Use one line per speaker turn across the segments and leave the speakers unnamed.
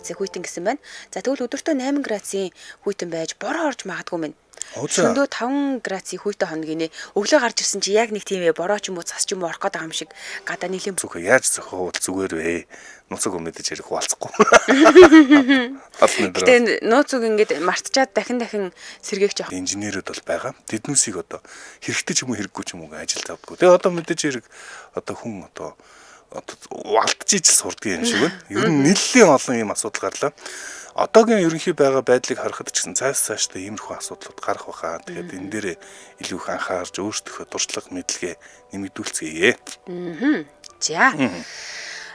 градусын хүйтэн гэсэн байна. За, тэгвэл өдөртөө 8 градусын хүйтэн байж бороо орж магадгүй мэн. Шөндөө 5 градусын хүйтэн хоног гинэ. Өглөө гарч ирсэн чи яг нэг тийм бороо ч юм уу, цас ч юм уу орох гээд байгаа юм шиг гадаа нийлэн
Зүгөө яаж зохиовол зүгээр вэ? Нууцуг мэдээж ярих хуваалцахгүй. Олон өдөр.
Гэтэ нууц үг ингээд мартчаад дахин дахин сэргээх жоох.
Инженерүүд бол байгаа. Тэднүүсийг одоо хэрэгтэй ч юм уу, хэрэггүй ч юм уу, ажил тавдгүй. Тэгээ одоо мэдээж хэрэг одоо хүн одоо валтж ижил сурдгийн юм шиг байна. Ер нь нэлээд олон юм асуудал гарлаа. Одоогийн ерөнхий байгаа байдлыг харахад ч гэсэн цааш цаашдаа иймэрхүү асуудлууд гарах байхаа. Тэгэхээр энэ дээрээ илүү их анхаарч, өөрсдийнхөө туршлага, мэдлэгээ нэмэгдүүлцгээе.
За.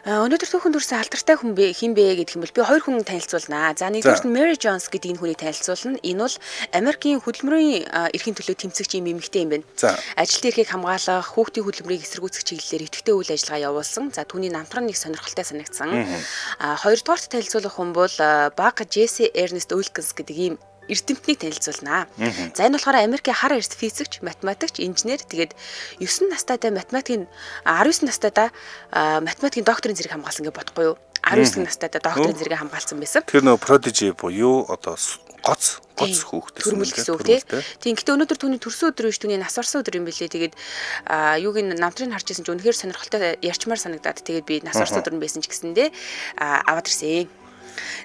Өнөөдөр түүхэн дүрсэн алдартай хүн бэ, хэн бэ гэдэг юм бол би хоёр хүн танилцуулнаа. За, нэгдүгээрт нь Mary Jones гэдэг энэ хүнийг танилцуулна. Энэ бол Америкийн хөдөлмөрийн эрхийн төлөө тэмцэгч юм эмэгтэй юм байна. Ажилтны эрхийг хамгаалах, хүүхдийн хөдөлмөрийг эсэргүүцэх чиглэлээр идэвхтэй үйл ажиллагаа явуулсан. За, түүний намтран нэг сонирхолтой санагдсан. Хоёрдугаарт танилцуулах хүн бол Баг Jesse Ernest Wilkins гэдэг ийм эрдэмтнийг танилцуулнаа. За, энэ болохоор Америкийн хар эрс физикч, математикч, инженер. Тэгээд 9 настайдаа математикийн, 19 настайдаа математикийн докторийн зэрэг хамгаалсан гэж бодохгүй юу? 19 настайдаа докторийн зэрэг хамгаалсан байсан.
Тэр нөгөө prodigy буюу одоо гоц гоц хүүхдээс
төрмөл гэсэн үг, тий. Тийм. Гэтэ өнөөдөр түүний төрсөн өдөр биш, түүний нас барсан өдөр юм билээ. Тэгээд юуг нь намтрыг харж исэн чинь үнэхээр сонирхолтой ярьчмаар санагдаад, тэгээд би нас барсан өдөр нь байсан ч гэсэндээ аваад ирсэн.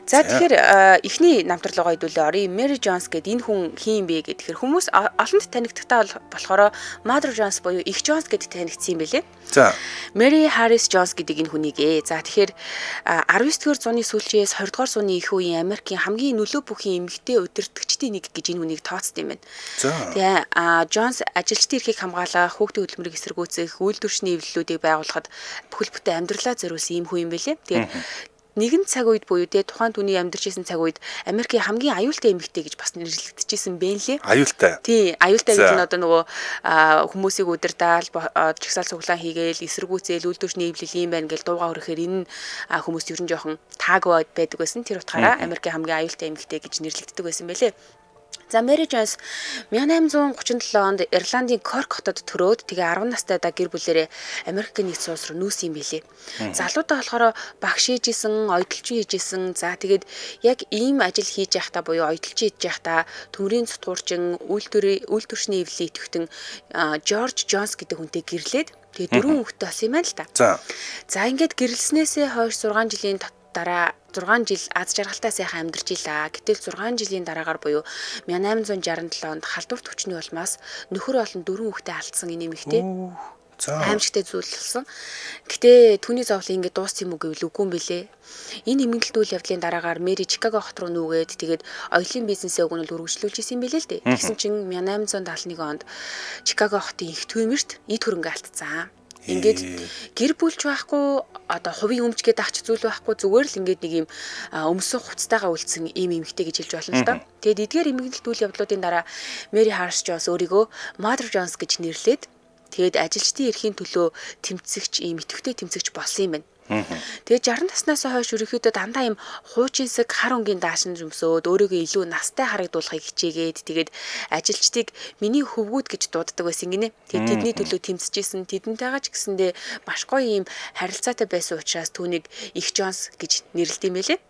За, тэгэхээр эхний намтар руугаа хэдүүлээ оръё. Mary Jones гэдэг энэ хүн хэн юм бэ гэхээр хүмүүс олонд танигдахтаа болохоор Mother Jones буюу Эх Jones гэдээ танигдсан юм билээ. Mary Harris Jones гэдэг энэ хүнийг ээ. За, тэгэхээр 19 дугаар зууны сүүлчээс 20 дугаар зууны их үеийн Америкийн хамгийн нөлөө бүхий эмэгтэй удирдагчдын нэг гэж энэ хүнийг тооцдог юм байна. Тэгээ Jones ажилчдын эрхийг хамгаалах, хүүхдийн хөдөлмөрийг эсэргүүцэх, үйлдвэрчний эвлэлүүдийг байгуулахад бүхэл бүтэн амьдралаа зориулсан ийм хүн юм билээ. Тэгээд нэгэн цаг үед буюу те тухайн түүний амьдарч исэн цаг үед Америкийн хамгийн аюултай эмэгтэй гэж бас нэрлэгдэжсэн бэ лээ.
Аюултай.
Тий, аюултай гэж нь одоо нөгөө хүмүүсийг удирдаал, жагсаал цуглаан хийгээл, эсэргүүцээл, үйлдвэрчний эвлэл юм байна гэж дуугаа хүрэхээр энэ хүмүүс ер нь жоохон таагүй байдаг байсан. Тэр утгаараа Америкийн хамгийн аюултай эмэгтэй гэж нэрлэгддэг байсан байлээ. За, Мэри Джонс 1837 онд Ирландын Корк хотод төрөөд, тэгээ 10 настайдаа гэр бүлээрээ Америкийн нэгдсэн улс руу нүүсэн юм билээ. Залуудаа болохоор багш хийжсэн, оёдолчин хийжсэн. За, тэгээд яг ийм ажил хийж байхдаа буюу оёдолчин хийж байхдаа төмрийн сутуурчин, үйлдвэрчний эвлэлийн идэвхтэн Жорж Джонс гэдэг хүнтэй гэрлээд, тэгээ дөрвөн хүүхэдтэй болсон юм байна л та. За, ингээд гэрлэснээсээ хойш 6 жилийн дараа, 6 жил аз жаргалтай сайхан амьдарч илаа. Гэтэл 6 жилийн дараагаар буюу 1867 онд халдварт хүчний улмаас нөхөр болон дөрвөн хүүхдээ алдсан энэ эмэгтэй. Аимшигтай зүйл болсон. Гэтэ түүний зовлон ингээд дууссан юм уу гэвэл үгүй юм билээ. Энэ эмгэнэлт үйл явдлын дараагаар Мэри Чикаго хот руу нүүгээд, тэгээд оёлын бизнесээ уг нь бол үргэлжлүүлж исэн юм билээ л дээ. Тэгсэн чинь 1871 онд Чикаго хотын их түүмэрт эд хөрөнгө алдсан. Ингээд гэр бүлч байхгүй, одоо хувийн өмч гэдэг ач зүйл байхгүй, зүгээр л ингээд нэг юм өмсөн хувцастайгаа үлдсэн ийм эмэгтэй гэж хэлж болно л доо. Тэгээд эдгээр эмгэнэлт үйл явдлуудын дараа Мэри Харрис Джонс өөрийгөө Mother Jones гэж нэрлээд, тэгээд ажилчдын эрхийн төлөө тэмцэгч, ийм идэвхтэй тэмцэгч болсон юм байна. Тэгээд 60 наснаас хойш ерөнхийдөө дандаа ийм хуучинсаг хар өнгийн даашин өмсөөд, өөрийгөө илүү настай харагдуулахыг хичээгээд, тэгээд ажилчдыг миний хөвгүүд гэж дууддаг байсан гинэ. Тэгээд тэдний төлөө тэмцэжсэн, тэдэнтэйгээ ч гэсэндээ маш гоё ийм харилцаатай байсан учраас түүнийг Эх Джонс гэж нэрлэдэг юм байлээ.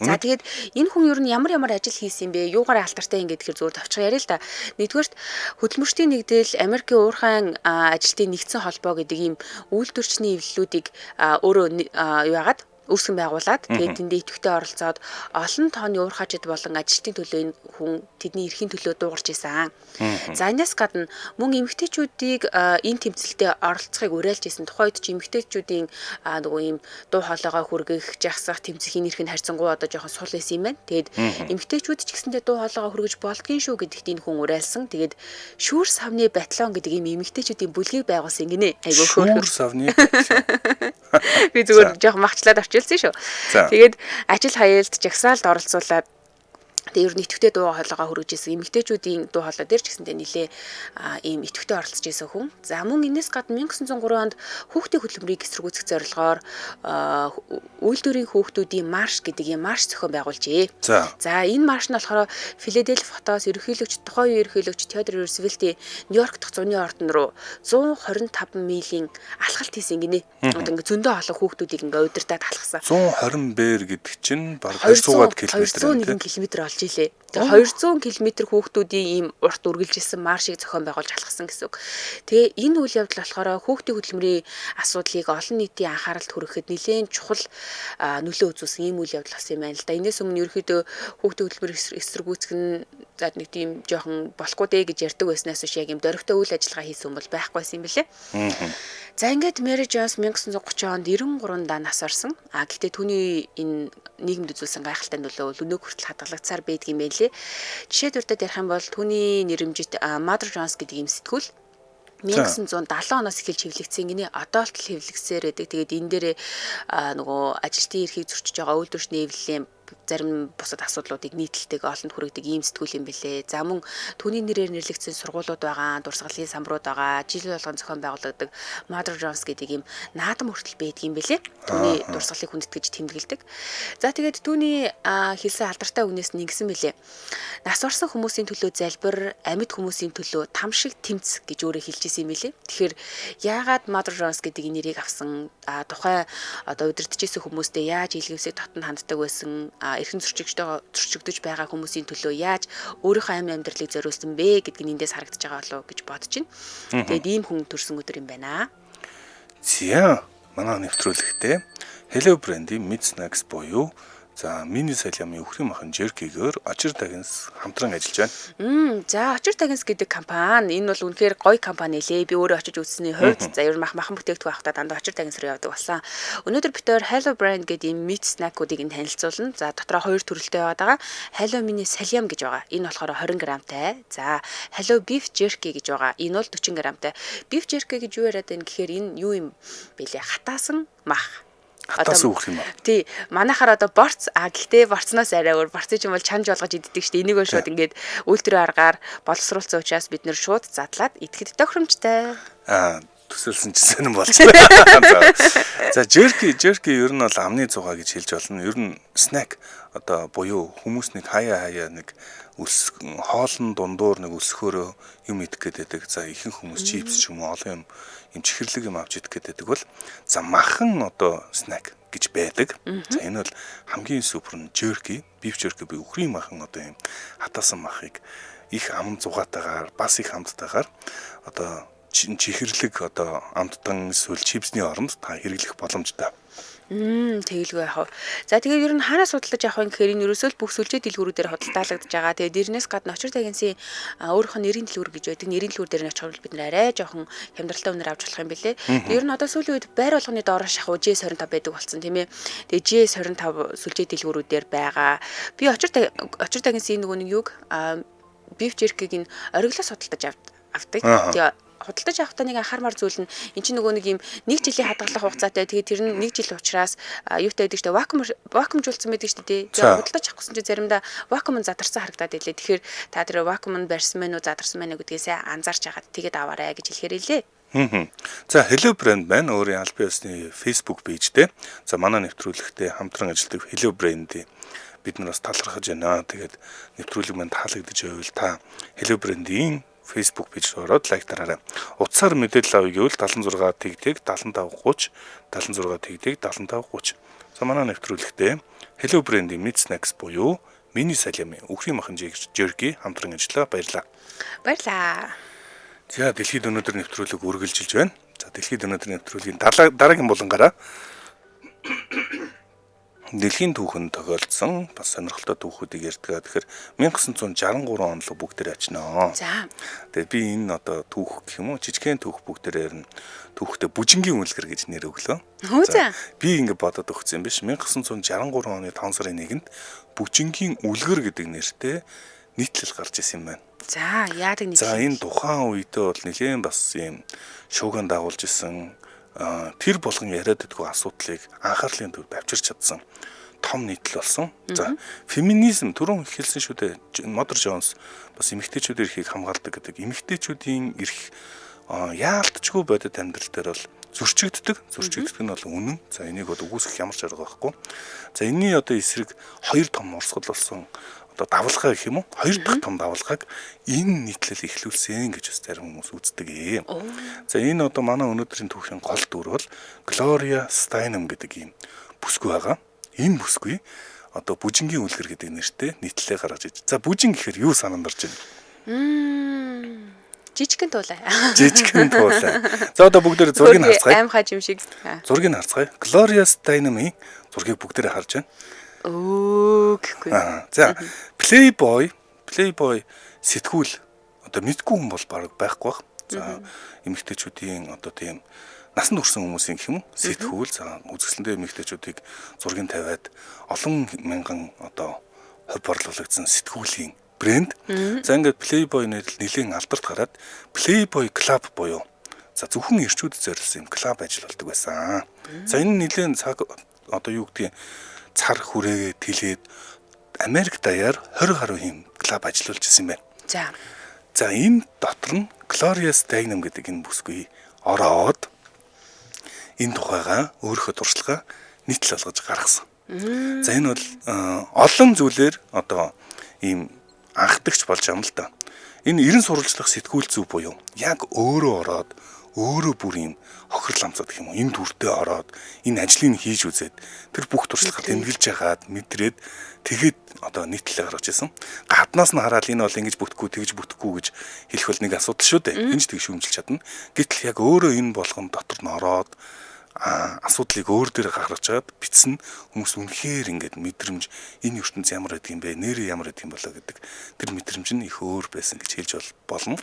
За, тэгээд энэ хүн ер нь ямар ямар ажил хийсэн юм бэ? Юугаар алдартай юм гэхээр зүгээр товчхон яриа л да. Нэгдүгээрт, хөдөлмөрчдийн нэгдэл, Америкийн уурхайн ажилтны нэгдсэн холбоо гэдэг ийм үйлдвэрчний эвлэлүүдийг өөрөө юу яагаад үүсгэн байгуулад, тэгээд тэндээ идэвхтэй оролцоод, олон тооны уурхаачид болон ажилтны төлөө энэ хүн тэдний эрхийн төлөө дуугарч исэн. За, энэс гадна мөн эмэгтэйчүүдийг энэ тэмцэлтэд оролцохыг уриалж исэн. Тухайн үед чи эмэгтэйчүүдийн нөгөө ийм дуу хоолойгоо хүргэх, жагсах, тэмцэх энэ эрх нь харьцангуй одоо жоохон сул байсан юм байна. Тэгээд эмэгтэйчүүд ч гэсэндээ дуу хоолойгоо хүргэж болдгийн шүү гэдэгт энэ хүн уриалсан. Тэгээд шүүр савны батальон гэдэг ийм эмэгтэйчүүдийн бүлгийг байгуулсан гинэ. Айгуу
хөөрхөн. Шүүр савны батальон.
Би зүгээр жоохон махчлаад орчуулсан шүү. Тэгээд ажил хаялт, жагсаалд оролцуулаад. Тэгээ ер нь идэвхтэй дуу хоолойгоо хүргэж исэн эмэгтэйчүүдийн дуу хоолой дээр ч гэсэндээ нэлээ ийм идэвхтэй оролцож исэн хүн. За мөн энэс гадна 1903 онд хүүхдийн хөдөлмөрийг эсэргүүцэх зорилгоор үйлдвэрийн хүүхдүүдийн марш гэдэг ийм марш зохион байгуулжээ. За энэ марш нь болохоор Филадельфи хотоос ерөнхийлөгч тухайн үеийн ерөнхийлөгч Теодор Рузвельтийн Нью-Йорк дахь зуны ордон руу 125 милийн алхалт хийсэн гинэ. Одоо ингээ зөндөө олон хүүхдүүдийг ингээ удирдаад алхасан.
120 бээр гэдэг чинь бараг 200 км.
201 км болж илээ. Тэгээ 200 км хүүхдүүдийн ийм урт үргэлжилсэн маршийг зохион байгуулж алхасан гэсэн үг. Тэгээ энэ үйл явдал болохоор хүүхдийн хөдөлмөрийн асуудлыг олон нийтийн анхааралд хүрэхэд нэлээд чухал нөлөө үзүүлсэн ийм үйл явдал болсон юм байна л да. Энээс өмнө ерөөхдөө хүүхдийн хөдөлмөр эсэргүүцэх нь за нэг тийм жоохон болохгүй дээ гэж ярьдаг байснаас биш яг ийм дөрвтэй үйл ажиллагаа хийсэн юм бол байхгүй байсан юм билээ. За ингээд Мэри Джонс 1930 онд 93 да нас орсон. А гэхдээ түүний энэ нийгэмд үзүүлсэн гайхалтай нөлөө бол өнөөг хүртэл хадгалагдсаар байдаг юм байна лээ. Жишээ дурдад ярих юм бол түүний нэрэмжит Mother Jones гэдэг ийм сэтгүүл 1970 оноос эхэлж хэвлэгдсэн гинэ. Одоо л хэвлэгсээр байдаг. Тэгээд энэ дээрээ нөгөө ажилтны эрхийг зөрчиж байгаа үйлдвэрчний эвлэлийн зарим бусад асуудлуудыг нийтэлдэг, олонд хүргэдэг ийм сэтгүүл юм бэлээ. За мөн түүний нэрээр нэрлэгдсэн сургуулиуд байгаа, дурсгалын самбарууд байгаа, жил болгон зохион байгуулагддаг Mother Jones гэдэг ийм наадам хүртэл байдаг юм бэлээ. Түүний дурсгалыг хүндэтгэж тэмдэглэдэг. За тэгээд түүний хэлсэн алдартай үгнээс нь ингэсэн бэлээ. Нас барсан хүмүүсийн төлөө залбир, амьд хүмүүсийн төлөө там шиг тэмц гэж өөрөө хэлж исэн юм бэлээ. Тэгэхээр яагаад Mother Jones гэдэг энэ нэрийг авсан, тухайн одоо удирдах исэн хүмүүстэй яаж илгэвсийг дотн ханддаг байсан, эрхэм зөрчигдөж байгаа хүмүүсийн төлөө яаж өөрийнхөө амь амьдралыг зориулсан бэ гэдг нь эндээс харагдаж байгаа болов уу гэж бодож байна. Тэгээд ийм хүн төрсэн өдөр юм байна.
За манай нэвтрүүлэгтээ Hello Brand-ийн Mid Snacks буюу за мини салямын үхрийн махан jerky-гээр Очир тагинс хамтран ажиллаж
байна. За Очир тагинс гэдэг компани энэ бол үнэхээр гоё компани лээ. Би өөрөө очиж үзсэний хувьд за ер нь махан бүтээгдэхүүн авахдаа дандаа Очир тагинс руу явдаг болсон. Өнөөдөр бид хоёр Hello Brand гэдэг ийм meat snack-уудыг нь танилцуулна. За дотроо хоёр төрөлтэй байгаа. Hello Mini Saliyam гэж байгаа. Энэ болохоор 20 грамтай. За Hello Beef Jerky гэж байгаа. Энэ бол 40 грамтай. Beef Jerky гэж юу яриад байна гэхээр энэ юу юм бэлээ? Хатаасан мах.
Хатаасан үхэх юм аа.
Тий. Манайхаар одоо борц, гэхдээ борцноос арай өөр. Борцыг юм бол чанж болгож иддэг шүү дээ. Энийг шууд ингээд үйлдвэрийн аргаар боловсруулсан учраас бид нэр шууд задлаад идэхэд тохиромжтой.
Төсөөлсөн ч сонирн болчихлоо. За jerky ер нь бол амны зугаа гэж хэлж болно. Ер нь snack одоо буюу хүмүүс нэг хаяа нэг өлс хоолн дундуур нэг өлсөхөөрөө юм идэх гээд байдаг. За ихэнх хүмүүс чипс ч юм уу олон юм чихэрлэг юм авч идэх гээд байдаг бол за махан одоо snack гэж байдаг. За энэ бол хамгийн супер нь jerky, beef jerky буюу үхрийн махан одоо юм хатаасан махыг их ам зугаатайгаар бас их амттайгаар одоо чихэрлэг одоо амттан эсвэл чипсний оронд та хэрэглэх боломжтой.
Тэгэлгүй яах вэ? За тэгээд ер нь хаанаас судалдаж авах юм гэхээр энэ ерөөсөө л бүх сүлжээ дэлгүүрүүдээр худалдаалагдаж байгаа. Тэгээд дэрнээс гадна Очир тагинсын өөрийнх нь нэрийн дэлгүүр гэж байдаг. Нэрийн дэлгүүр дээр нь очихвол бид нэр арай жоохон хямдралтай үнээр авч болох юм билэ. Тэгээд ер нь одоо сүүлийн үед байр болгоны доороо шахуу J25 байдаг болсон тийм ээ. Тэгээд J25 сүлжээ дэлгүүрүүдээр байгаа. Би Очир тагинсын нөгөө нэг юг beef jerky-г энэ ориглоос судалдаж авдаг. Тэгээд худалдаж авахдаа нэг анхаармаар зүйл нь эн чинь нөгөө нэг юм нэг жилийн хадгалах хугацаатай. Тэгээд тэр нь нэг жил учраас юутай байдаг штэ вакуумжуулсан байдаг штэ тий. Тэгээд худалдаж авах гэсэн чинь заримдаа вакуум нь задарсан харагдаад байлээ. Тэгэхээр та тэр вакуум нь барьсан мэн үү задарсан мэн үү гэдгээсээ анзаарч хагаад тэгээд аваарай гэж хэлэхээр илээ.
За Hello Brand маань өөрийн албан ёсны Facebook page дээр за манай нэвтрүүлэгтээ хамтран ажилладаг Hello Brand-ийн бид нар бас талархаж байна. Тэгээд нэвтрүүлэг маань таалагдж байвал та Hello Brand-ийн Facebook page руу ороод лайк дараарай. Утсаар мэдээлэл авъя гэвэл 76 тэгдэг 75 30 76 тэгдэг 75 30. За манай нэвтрүүлэгтээ Hello Brand-ийн Meat Snacks буюу мини салямын үхрийн махан jerky хамтран ажиллаа. Баярлалаа.
Баярлалаа.
За дэлхийд өнөөдөр нэвтрүүлэг үргэлжилж байна. За дэлхийд өнөөдөр нэвтрүүлгийн дараагийн булангаараа дэлхийн түүхэнд тохиолдсон бас сонирхолтой түүхүүдийг ярьдаг. Тэгэхээр 1963 он л бүгдээрээ очино.
За.
Тэгээд би энэ одоо түүх гэх юм уу жижигхэн түүх бүгдээрээ ярина. Түүхтээ бүжингийн үлгэр гэж нэр өглөө.
За.
Би ингэ бодоод өгсөн юм биш. 1963 оны 5 сарын 1-нд бүжингийн үлгэр гэдэг нэртэй нийтлэл гарч ирсэн юм байна.
За, яадаг нийтлэл?
За, энэ тухайн үедээ бол нэлээд бас юм шууган дагуулж исэн. Тэр болгон яриад байдгүй асуудлыг анхаарлын төвд авчирч чадсан том нийтлэл болсон. За феминизм түрүүн хэлсэн шүү дээ. Mother Jones бас эмэгтэйчүүдийн эрхийг хамгаалдаг гэдэг. Эмэгтэйчүүдийн эрх яалтчгүй бодит амьдрал дээр бол зөрчигддөг. Зөрчигддөг нь бол үнэн. За энийг бол үгүйсгэх ямар ч арга байхгүй. За энэний одоо эсрэг хоёр том урсгал болсон. Одоо давлгаа гэх юм уу? Хоёр дахь том давлгааг энэ нийтлэл эхлүүлсэн гэж бас зарим хүмүүс үздэг. За энэ одоо манай өнөөдрийн түүхийн гол дүр бол Gloria Steinem гэдэг ийм бүсгүй байгаа. Энэ бүсгүй одоо бүжингийн үлгэр гэдэг нэртэй нийтлэлээ гаргаж иж. За бүжин гэхээр юу санаанд орж байна?
Жижигхэн туулай.
Жижигхэн туулай. За одоо бүгдээр зургийг харцгаая.
Аим хаж юм шиг.
Зургийг харцгаая. Gloria Steinem-ийн зургийг бүгдээрээ харж байна.
Өө гэхгүй.
За Playboy сэтгүүл одоо мэдгүй хүн бол баг байхгүй бах. За эмэгтэйчүүдийн одоо тийм насанд хүрсэн хүмүүсийн гэх юм уу сэтгүүл за үзэсгэлэнтэй эмэгтэйчүүдийг зургийг тавиад олон мянган одоо хувь борлуулагдсан сэтгүүлийн брэнд. За ингээд Playboy нийтлэл нэлээд алдарт гараад Playboy Club буюу за зөвхөн эрчүүдэд зориулсан юм клуб ажил болдог байсан. За энэ нэлээд цаг одоо юу гэдгийг цар хүрээгээ тэлээд Америк даяар 20 гаруй юм клуб ажиллуулж исэн юм байна. За энэ дотор нь Gloria Steinem гэдэг энэ бүсгүй ороод энэ тухайгаа өөрийнхөө туршлагаа нийтлэл болгож гаргасан. За энэ бол олон зүйлээр одоо ийм анхдагч болж байгаа юм л да. Энэ 90 сурвалжлах сэтгүүл зүй буюу яг өөрөө ороод өөрөө бүр ийм хохирол амцаад гэх юм уу энэ дүрдээ ороод энэ ажлыг хийж үзээд тэр бүх туршлагаа тэмдэглэж хагаад мэдрээд тэгээд одоо нийтлэлээ гаргаж ирсэн. Гаднаас нь хараад энэ бол ингэж бүтэхгүй тэгж бүтэхгүй гэж хэлэх бол нэг асуудал шүү дээ. Энэ ч тэг шүүмжилж чадна. Гэтэл яг өөрөө энэ болгон дотор нь ороод асуудлыг өөр дээр гаргаж чаад бичсэн хүмүүс үнэхээр ингээд мэдрэмж энэ ертөнц ямар байдаг юм бэ, нэрээ ямар байдаг юм болоо гэдэг тэр мэдрэмж нь их өөр байсан гэж хэлж болно.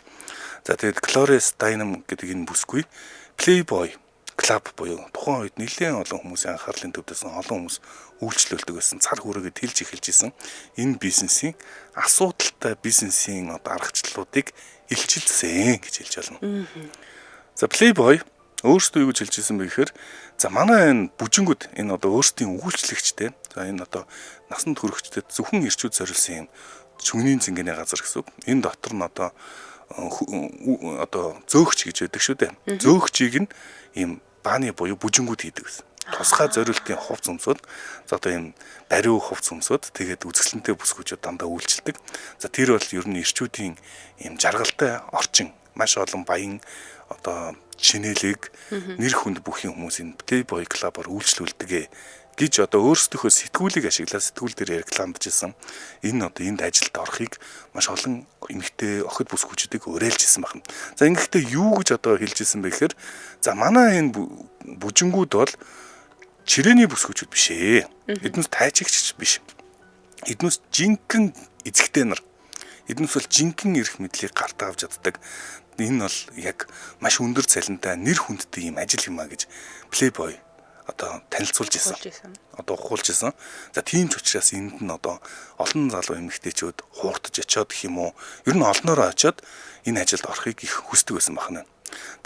За тэгээд Gloria Steinem гэдэг энэ бүсгүй Playboy Club буюу тухайн үед нэлээд олон хүмүүсийн анхаарлын төвд байсан, олон хүмүүс үйлчлүүлдэг байсан, цар хүрээгээ тэлж эхэлж исэн энэ бизнесийн асуудалтай бизнесийн одоо аргачлалуудыг илчилсэн гэж хэлж болно. За Playboy өөрсдөө юу гэж хэлж ирсэн бэ гэхээр за манай энэ бүжингүүд энэ одоо өөрсдийн үйлчлэгчтэй за энэ одоо насанд хүрэхчдэд зөвхөн эрчүүд зориулсан юм шүнгийн зингэний газар гэсэн үг. Энэ дотор нь одоо зөөгч гэж байдаг шүү дээ. Зөөгчийг нь ийм бааны буюу бүжингүүд хийдэг гэсэн. Тусгай зориултын хувц өмсөд за одоо ийм бариу хувц өмсөд тэгээд үзэсгэлэнтэй бүсгүүчүүд дандаа үйлчилдэг. За тэр бол ер нь эрчүүдийн ийм жаргалтай орчин маш олон баян одоо шинээлэг нэр хүнд бүхийн хүмүүс энэ Playboy Club-аар үйлчлүүлдэг гэж одоо өөрсдийнхөө сэтгүүлийг ашиглаад сэтгүүл дээр рекламдж исэн. Энэ одоо энд ажилд орохыг маш олон эмэгтэй охид бүсгүүчүүдийг уриалж исэн байна. За ингэхдээ юу гэж одоо хэлж исэн бэ гэхээр за манай энэ бүжингүүд бол чирээний бүсгүүчүүд биш ээ. Эднээс тайчигч биш. Эднээс жинхэнэ эзэгтэй нар. Эднээс бол жинхэнэ эрх мэдлийг гартаа авч чаддаг. Энэ бол яг маш өндөр цалинтай нэр хүндтэй юм ажил юм а гэж Playboy одоо танилцуулж исэн. Одоо ухуулж исэн. За тийм ч учраас энд нь одоо олон залуу эмэгтэйчүүд хууртаж очиод гэх юм уу. Ер нь олноороо очиод энэ ажилд орохыг их хүсдэг байсан байна.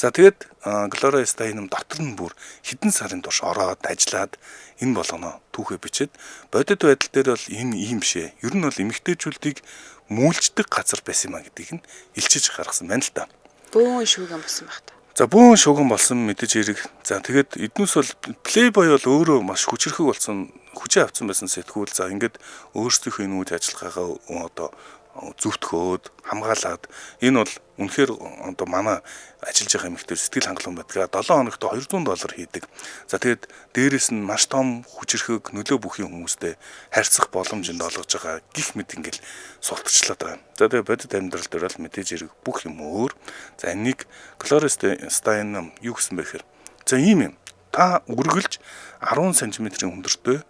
За тэгээд Gloria Steinem дотор нь бүр хэдэн сарын турш ороод ажиллаад энэ болгоно түүхээ бичээд бодит байдал дээр бол энэ ийм биш ээ. Ер нь бол эмэгтэйчүүдийг мүлждэг газар байсан юм а гэдгийг нь илчиж гаргасан байна л та.
Бөөн шүүгэн болсон байх та.
За бөөн шүүгэн болсон мэдээж хэрэг. За тэгээд эднүс бол Playboy бол өөрөө маш хүчирхэг болсон, хүчээ авсан байсан сэтгүүл. За ингээд өөрсдийнхөө энэ үйл ажиллагаагаа одоо зөвтгөөд хамгаалаад энэ бол үнэхээр одоо манай ажиллаж байгаа эмэгтэй сэтгэл хангалуун байдаг. 7 хоногт $200 хийдэг. За тэгээд дээрэс нь маш том хүчирхэг нөлөө бүхий хүмүүстэй харьцах боломж энд олгож байгаа гих мэт ингээл султчлаад байгаа. За тэгээд бодит амьдрал дээр бол мэдээж хэрэг бүх юм өөр. За энийг Gloria Steinem юу гэсэн бэ гэхээр за ийм юм. Та үргэлж 10 см-ийн өндөртэй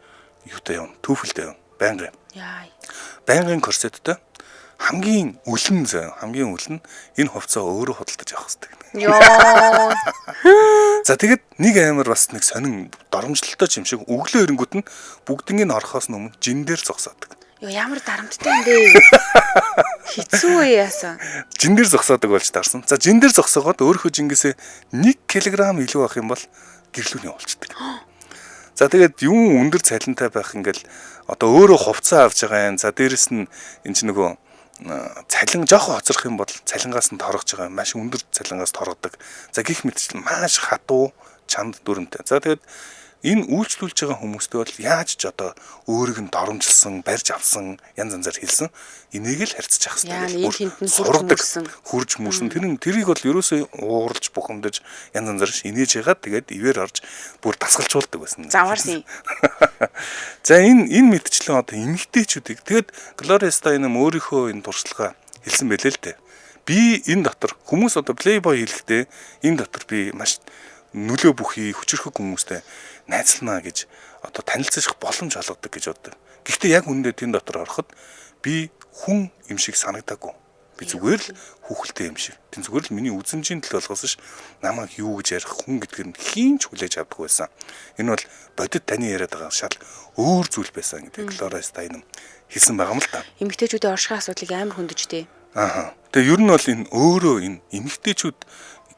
юутай явна? Түүфэлтэй явна. Байнгын.
Яа.
Байнгын корсеттэй хамгийн үлэн зэ хамгийн үлэн энэ хувцаа өөрөө худалдаж авах хэрэгтэй.
Йоо.
За тэгэд нэг амар бас нэг сонин доромжлолтой юм шиг өглөө ирэнгүүт нь бүгднийг орохоос өмнө жин дээр зогсоодог.
Йоо ямар дарамттай юм бэ? Хэцүү ээ яасан.
Жин дээр зогсоодог болж таарсан. За жин дээр зогсоогоод өөрийнхөө жингээсээ 1 кг илүү авах юм бол гэрлүүний явуулчихдаг. За тэгээд юм өндөр цалинтай байх ингээл одоо өөрөө хувцас авч байгаа юм. За дээрэс нь энэ чинь нөгөө цалин жоохон хоцрох юм бол цалингаас нь торгож байгаа, маш өндөр цалингаас торгодог. За гих мэтчлэн маш хатуу чанд дүрмтэй. За тэгээд энэ үйлчлүүлж байгаа хүмүүстэй бол яаж ч одоо өөрийг нь доромжилсан, барьж авсан, янз янзаар хэлсэн. Энийг л харьцаж явах
хэрэгтэй гэх бүр сургадаг,
хурж мөрсөн. Тэрийг бол ерөөсөө ууралж, бухимдаж, янз янзаар инээж ягаад тэгээд ивэр орж бүр дасгалжуулдаг байсан.
Заваарсан.
За энэ мэтчлэн одоо эмэгтэйчүүдийг тэгээд Gloria Steinem өөрийнхөө энэ туршлагаа хэлсэн байлээ л дээ. Би энэ дотор хүмүүс одоо Playboy хэлэхдээ энэ дотор би маш нөлөө бүхий хүчирхэг хүмүүстэй найзалнаа гэж одоо танилцах боломж олгодог гэж боддог. Гэхдээ яг үнэндээ тэн дотор ороход би хүн юм шиг санагдаагүй. Би зүгээр л хүүхэлтэй юм шиг. Тэн зүгээр л миний үзэмжийн төлөө болгосон ш. Намайг юу гэж ярих хүн гэдгээр нь хийн ч хүлээж авдаггүй байсан. Энэ бол бодит таны яриад байгаа шал өөр зүйл байсан гэдэг Gloria Steinem хэлсэн байгаа юм л та.
Эмэгтэйчүүдийн оршихын асуудлыг амар хөндөж дээ.
Аа. Тэгээ ер нь бол энэ өөрөө энэ эмэгтэйчүүд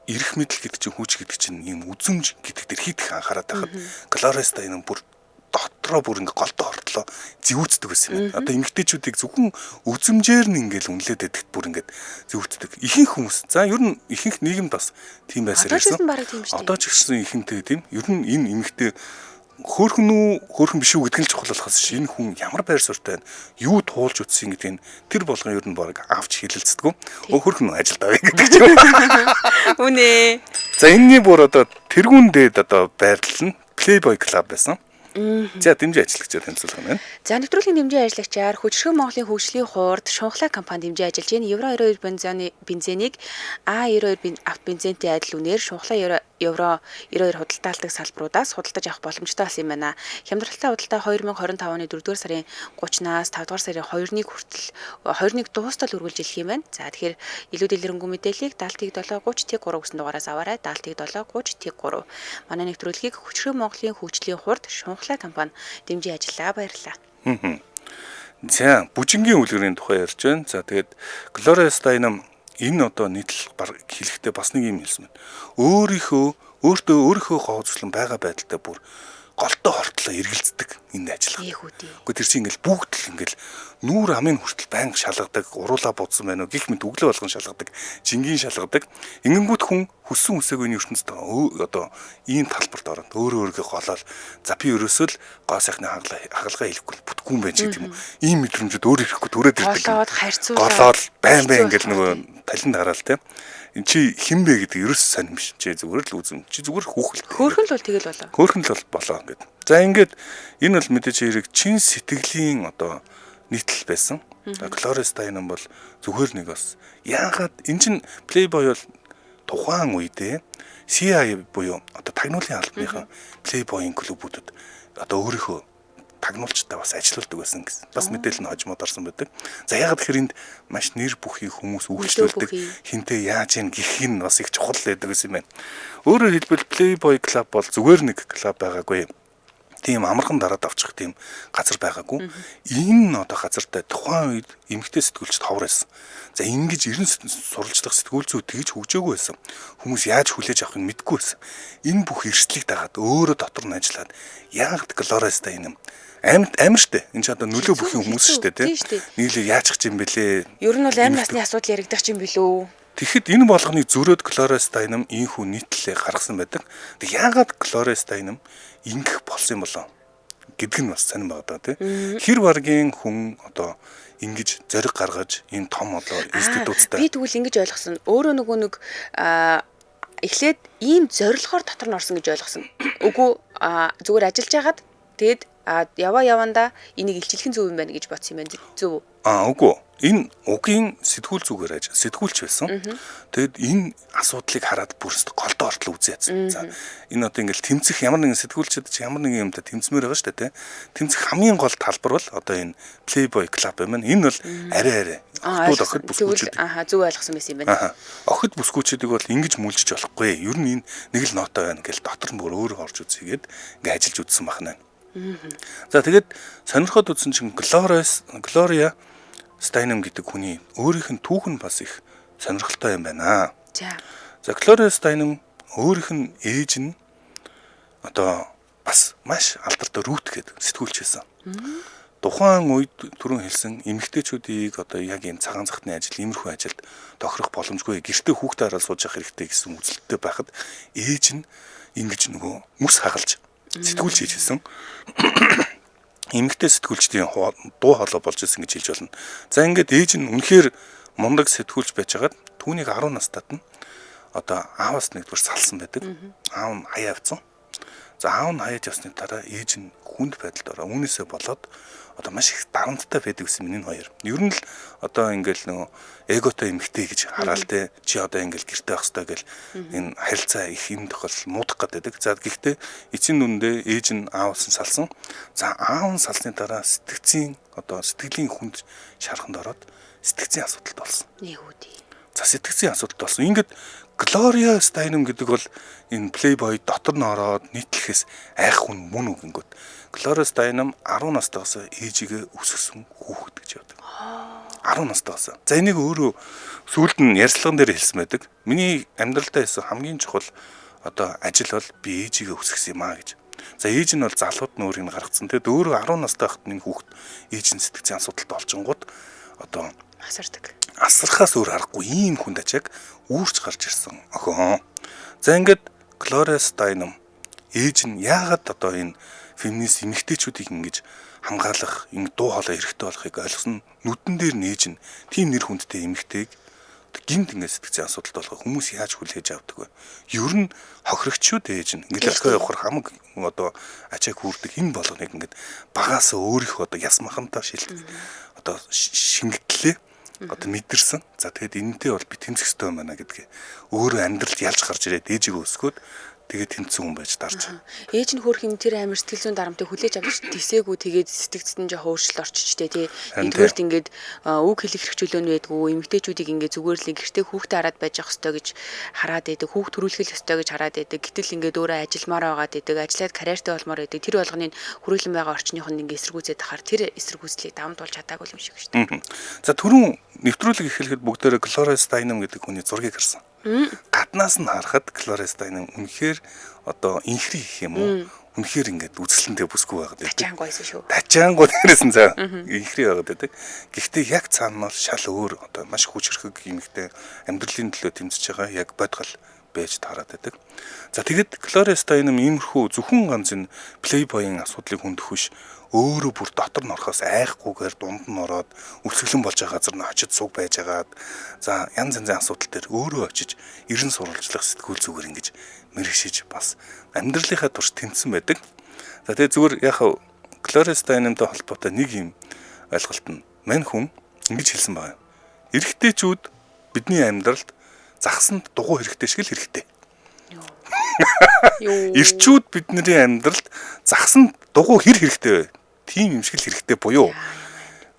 эрх мэдэл гэдэг чинь хүч гэдэг чинь ийм үзэмж гэдэг дээр хит их анхаарат байхад Gloria Steinem бүр дотроо бүр ингээ голдоо хортлоо зэвүүцдэг байсан юм байна. Одоо эмэгтэйчүүдийг зөвхөн үзэмжээр нь ингээл үнэлээд байдагт бүр ингээд зэвүүцдэг. Ихэнх хүмүүс за ер нь ихэнх нийгэмд бас тийм байсаар
ирсэн.
Одоо ч гэсэн ихэнхдээ тийм. Ер нь энэ эмэгтэй хөөрхөн үү хөөрхөн биш үү гэдэг нь чухал болохоос ш энэ хүн ямар байр суурьтай байна, юу туулж үтсэн гэдгийг тэр болгон ер нь баг авч хилэлцдэг. Хөөрхөн ажилд авъя гэдэг ч юм.
Үнэ.
За энэний бүр одоо тэргүүн дээд одоо байрлал нь Playboy Club байсан. За дэмжин ажиллагчаар танилцуулах юм байна.
За нэвтрүүлгийн дэмжин ажиллагчаар Хүчрхэг Монголын хөгжлийн хурд Шунхлаа компани дэмжин ажиллаж байна. Евро 92 бензинийг А92 авто бензинтэй адил үнээр Шунхлаа Евро 92 худалдаалдаг салбаруудаас худалдаж авах боломжтой болсон юм байна. Хямдралтай худалдаа 2025 оны 4-р сарын 30-наас 5-р сарын 2-ны хүртэл 21 дуустал үргэлжлэх юм байна. За тэгэхээр илүү дэлгэрэнгүй мэдээллийг 70 7 30 3 гэсэн дугаараас аваарай. 70 7 30 3. Манай нэвтрүүлгийг Хүчрхэг Монголын хөгжлийн хурд Шунхлаа компани дэмжин ажиллаа. Баярлалаа.
За бүжингийн үлгэрийн тухай ярьж байна. За тэгээд Gloria Steinem энэ одоо нийтлэл хэлэхдээ бас нэг юм хэлсэн байна. Өөртөө гоо зүслэн байгаа байдалтай бүр голтой хортлоо эргэлздэг энэ ажиллагаа. Гэхдээ тэр чинь ингээл бүгд л ингээл нүүр амын хүртэл байнга шалгадаг, уруулаа будсан байна уу гих мэт өглөө болгон шалгадаг, жингийн шалгадаг. Ингэнгүүт хүн хүссэн хүсээгүй энэ ертөнцид одоо ийм талбарт ороод өөрөө өөрийгөө голоол за би ерөөсөө л гоо сайхны хагалгаа хийхгүй бүтггүй юм байна ч гэдэг юм уу. Ийм мэдрэмжүүд өөр ирэхгүй төрөөд ирдэг.
Голоод харьцуулаад
голоод байн байн ингээл нөгөө талент хараал те. Чи хэн бэ гэдэг ерөөсөө сонирм биш. Чи зүгээр л үзэм. Чи зүгээр хүүхэлтэй.
Хөөрхөн л бол тэгэл болоо.
Хөөрхөн л бол болоо ингээд. За ингээд энэ бол мэдээж хэрэг чин сэтгэлийн одоо нийтлэл байсан. Gloria Steinem бол зүгээр нэг бас яагаад эн чин Playboy бол тухайн үедээ CIA буюу одоо тагнуулын албаныхан Playboy-ын клубүүдэд одоо өөрийнхөө тагнуулчтай бас ажилладаг байсан гэсэн. Бас мэдээлэл нь хожмод орсон байдаг. За яагаад тэгэхээр энд маш нэр бүхий хүмүүс үйлчлүүлдэг, хинтээ яаж ийн гэх нь бас их чухал байдаг гэсэн юм байна. Өөрөөр хэлбэл Playboy Club бол зүгээр нэг клуб байгаагүй. Тийм амархан дараад авчих тийм газар байгаагүй. Энэ одоо газартай тухайн үед эмэгтэй сэтгүүлчд ховор байсан. За ингэж ерэн сурвалжлах сэтгүүл зүй тэгж хөгжөөгүй байсан. Хүмүүс яаж хүлээж авахыг мэдэхгүй байсан. Энэ бүх эрсдлийг дагаад өөрөө дотор нь ажиллаад яагаад Gloria Steinem амар штэ. Энэ ч одоо нөлөө бүхий хүмүүс штэ тий. Нийлээ яачих юм бэлээ.
Ер нь бол амь насны асуудал яригдах юм билүү.
Тэгэхэд энэ болгоныг зөрөөд Gloria Steinem ийхүү нийтлэлээ гаргасан байдаг. Тэг яагаад Gloria Steinem ингэх болсон юм болоо гэдг нь бас сонирн байгаа даа тий. Хэр баргийн хүн одоо ингэж зориг гаргаж энэ том одоо институттай.
Би тэгвэл ингэж ойлгосон. Өөрөө нөгөө нэг эхлээд ийм зорилгоор дотор нь орсон гэж ойлгосон. Үгүй зүгээр ажиллаж хагаад тэгээд яваа явандаа энийг илчлэх нь зөв юм байна гэж бодсон юм байна. Зөв үү?
Үгүй. Энэ угийн сэтгүүл зүгээр аж сэтгүүлч байсан. Тэгэд энэ асуудлыг хараад бүрст голдоо ортол үзээ ядсан. За энэ одоо ингээл тэмцэх ямар нэгэн сэтгүүлчид ч ямар нэгэн юмтай тэмцмээр байгаа шүү дээ, тэ. Тэмцэх хамгийн гол талбар бол одоо энэ Playboy Club юм байна. Энэ бол арай охид бүсгүүчүүд.
Зөв ойлгосон байсан юм байна.
Охид бүсгүүчүүдийг бол ингэж мүлжиж болохгүй. Ер нь энэ нэг л нотой байна гэл дотор нь бүр өөрөө орж үзьгээд ингээ ажиллаж үзсэн бахна. За тэгээд сонирхоод үзсэн чинь Gloria Steinem гэдэг хүний өөрийнх нь түүх нь бас их сонирхолтой юм байна. За Gloria Steinem өөрийнх нь ээж нь одоо Бас маш алдартай Рут гэдэг сэтгүүлч байсан. Тухайн үед түрүүн хэлсэн эмэгтэйчүүдийг одоо яг ийм цагаан захтны ажил, иймэрхүү ажилд тохирох боломжгүй, гэртээ хүүхдээ хараад сууж явах хэрэгтэй гэсэн үзэлттэй байхад ээж нь ингэж нөгөө мөс хагалж сэтгүүлч хийж байсан. Эмэгтэй сэтгүүлчдийн дуу хоолой болж исэн гэж хэлж болно. За ингээд ээж нь үнэхээр мундаг сэтгүүлч байжгаад түүнийг 10 настайд нь одоо ааваас нэгдүгээр салсан байдаг. Аав нь хаяа авцсан. За аав нь хаяаж явсны дараа ээж нь хүнд байдалд ороо. Үүнээсээ болоод одоо маш их дарамттай байдаг гэсэн миний хоёр. Ер нь л одоо ингээл нөгөө эготой эмэгтэй гэж хараал те, чи одоо ингээл гэрте байх ёстой гэл энэ харилцаа их юм тохиол муудах гэдэг. За гэхдээ эцсийн дүндээ ээж нь ааваас нь салсан. За аав нь салсны дараа сэтгцийн одоо сэтгэлийн хүнд шарханд ороод сэтгцийн асуудалд болсон.
Нэг үү.
За сэтгцийн асуудалд болсон. Ингээд Глория Стайнем гэдэг бол энэ Playboy дотор нь ороод нийтлэхээс айх хүн мөн үгэнгүүт. Глория Стайнем 10 настайгаас ээжигээ өсгөсөн хүүхэд гэж явдаг. 10 настайгаас. За энийг өөрөө сүүлд нь ярьцлаган дээр хэлсэн байдаг. Миний амьдралдаа хийсэн хамгийн чухал одоо ажил бол би ээжигээ өсгөсөн юм аа гэж. За ээж нь бол залууд нь өөрийг нь гаргацсан. Тэгэд өөрөө 10 настай байхад энэ хүүхэд ээж нь сэтгцийн асуудалд олжингууд одоо
асардаг.
Асрахаас өөр аргагүй ийм хүнд ачааг үүрч гарч ирсэн охин. За ингээд Глория Стайнем ээж нь яагаад одоо энэ феминист эмэгтэйчүүдийг ингэж хамгаалах, ингэ дуу хоолой хэрэгтэй болохыг ойлгосон, нүдэн дээр нээж нь тийм нэр хүндтэй эмэгтэйг гинт ингэ сэтгцийн асуудалд болох хүмүүс яаж хүлээж авдаг вэ? Ер нь хохирогч шүү дээ ээж нь. Ингээл орхио явахар хамаг одоо ачааг хүүрдэг энэ болгоныг ингээд багаасаа өөрийнхөө одоо яс махантаа шилт одоо шингэтлээ одоо мэдэрсэн. За тэгэд энэнтэй бол би тэмцэх ёстой юм байна гэдгээ өөрөө амьдралд ялж гарч ирээд ээжигээ өсгөөд тэгээд тэмцсэн хүн байж дарж.
Ээж нь хөөх юм тэр амир сэтгэл зүйн дарамтыг хүлээж авч тэсээгүй, тэгээд сэтгцэд нь жоохон өөрчлөлт орчичтэй тий. Нэгдүгээрт ингээд үг хэлэх эрх чөлөө нь байдгүй, эмэгтэйчүүдийг ингээд зүгээр л гэртээ хүүхдээ хараад байж явах ёстой гэж хараад байдаг, хүүхд төрүүлэх ёстой гэж хараад байдаг. Гэтэл ингээд өөрөө ажилламаар байгаад байдаг, ажиллаад карьертэй болмоор байдаг. Тэр болгоныг хүрээлэн байгаа орчных нь ингээд эсэргүүцээд тахаар тэр эсэргүүцлийг давамт болж чадаагүй юм шиг шүү дээ.
За түрүүн нэвтрүүлэг эхлэхэд бүгдээрээ Глория Стайнем гэдэг хүний зургийг харсан. Гаднаас нь харахад Глория Стайнем үнэхээр одоо инхри гэх юм уу? Үнэхээр ингээд үзэсгэлэнтэй бүсгүй байгаад байдаг.
Тачаангуй байсан шүү.
Тачаангуй дээрээс нь за инхри байгаад байдаг. Гэхдээ яг цаана нь бол шал өөр одоо маш хүчрхэг эмэгтэй амьдралын төлөө тэмцэж байгаа яг бодгал байж таарад байдаг. За тэгэд Глория Стайнем иймэрхүү зөвхөн ганц энэ Playboy-ын асуудлыг хөндөх биш, өөрөө бүр дотор нь орохоос айхгүйгээр дунд нь ороод өлсгөлэн болж байгаа газар нь очиж суг байжгаад за янз янзын асуудал дээр өөрөө очиж эрен сурвалжлах сэтгүүл зүгээр ингэж мэрэгшиж бас амьдралынхаа турш тэмцсэн байдаг. За тэгээ зүгээр яг Глория Стайнемтэй холбоотой нэг юм ойлголт нь мань хүн ингэж хэлсэн байна. Эрэгтэйчүүд бидний амьдралд загсанд дугуй хэрэгтэй шиг л хэрэгтэй. Ирчүүд бидний амьдралд загсанд дугуй хэр хэрэгтэй вэ? Тийм юм шиг л хэрэгтэй буюу.